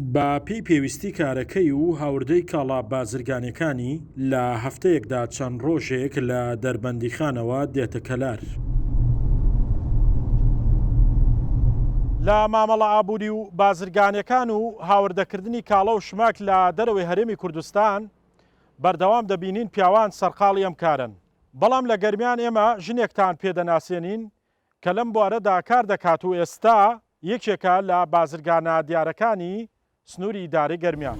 بە پێی پێویستی کارەکەی و هاوردەی کاڵا بازرگانیەکانی، لە هەفتەیەکدا چەند ڕۆژێک لە دەربەندیخانەوە دێتە کەلار. لە مامەڵە ئابووری و بازرگانیەکان و هاوردەکردنی کاڵا و شمەک لە دەرەوەی هەرێمی کوردستان، بەردەوام دەبینین پیاوان سەرقاڵی ئەم کارەن، بەڵام لە گەرمیان ئێمە ژنێکتان پێدەناسێنین کە لەم بوارەدا کار دەکات و ئێستا یەکێکە لە بازرگانە دیارەکانی سنووری ئیدارەی گەرمیان.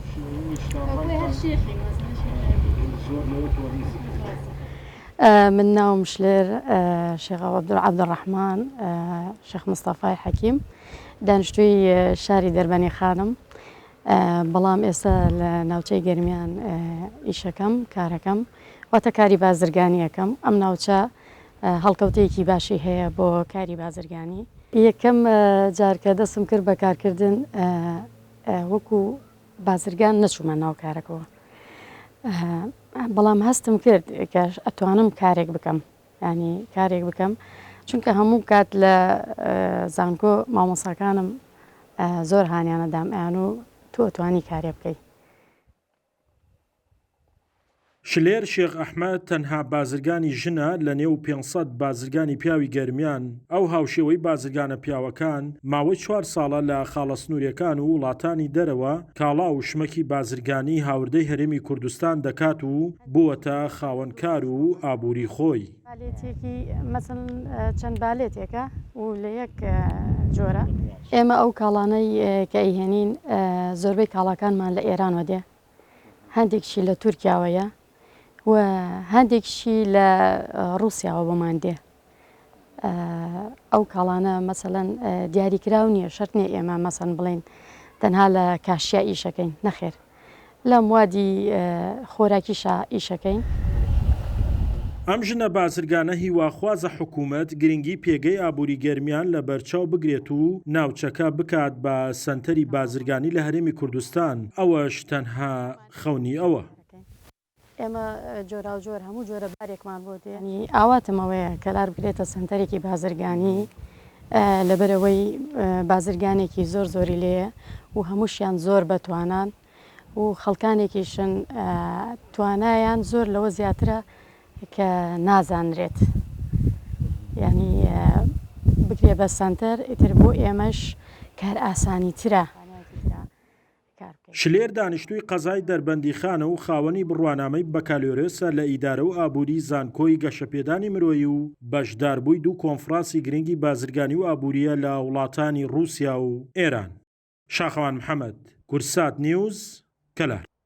من ناوم شلێر شێخ عەبدولڕەحمان شێخ مستەفای حەکیم دانیشتووی شاری دەربەنیخانم بەڵام ئێستا لە ناوچەی گەرمیان ئیشەکەم کارەکەم واتە کاری بازرگانیەکەم ئەم ناوچە هەڵکەوتەیەکی باشی هەیە بۆ کاری بازرگانی. یەکەم جار کە دەستم کرد بە کارکردن وەکو بازرگان نەچوومە ناو کارەکەوە بەڵام هەستم کرد کە ئەتوانم کارێک بکەم ینی کارێک بکەم چونکە هەموو کات لە زانکۆ مامۆساکانم زۆر هاانیانە دام ئەیان و تۆ ئەتوانی کارێ بکەی. شلێر شێخ ئەحمەد تەنها بازرگانی ژنە لە نێو 500 بازرگانی پیاوی گەرمیان، ئەو هاوشێوەی بازرگانە پیاوەکان ماوەی چوار ساڵە لە خاڵە سنووریەکان و وڵاتانی دەرەوە کاڵا و شمەکی بازرگانی هاوردەی هەرێمی کوردستان دەکات و بووەتە خاوەن کار و ئابووری خۆی. بالێتێکی مەسەلەن چەند بالێتێکە و لە یەک جۆرە. ئێمە ئەو کاڵانەی کە ئەیهێنین زۆربەی کاڵاکانمان لە ئێرانەوە دێ، هەندێکیشی لە تورکیاوەیە و هەندێکیشی لە ڕووسیاوە بۆمان دێ. ئەو کاڵانە مەسەلەن دیاریکراو نییە، شەرت نییە ئێمە مەسەن بڵێین تەنها لە کاشیا ئیشەکەین، نەخێر لە موادی خۆراکیشا ئیشەکەین. ئەم ژنە بازرگانە هیواخوازە حکومەت گرنگی پێگەی ئابوری گەرمیان لەبەرچاو بگرێت و ناوچەکە بکات بە سەنتەری بازرگانی لە هەرێمی کوردستان، ئەوەش تەنها خەونی ئەوە. ئێمە جۆراوجۆر هەموو جۆرە بارێکمان بۆ دێ. ئاواتم ئەوەیە کەلار بکرێتە سەنتەرێکی بازرگانی لەبەرئەوەی بازرگانێکی زۆر زۆری لێیە و هەمووشیان زۆر بەتوانان و خەڵکانێکیشن توانایان زۆر لەوە زیاترە کە نازانرێت یانی بکرێ بە سەنتەر ئیتر بۆ ئێمەش کار ئاسانی ترە. شلێر دانیشتووی قەزای دەربەندیخانە و خاوەنی بڕوانامەی بەکالۆرێسە لە ئیدارە و ئابووری زانکۆی گەشەپێدانی مرۆیی و بەشداربووی دوو کۆنفرانسی گرنگی بازرگانی و ئابوورییە لە وڵاتانی ڕووسیا و ئێران. شاخەوان محەمەد، کوردسات نیوز، کەلار.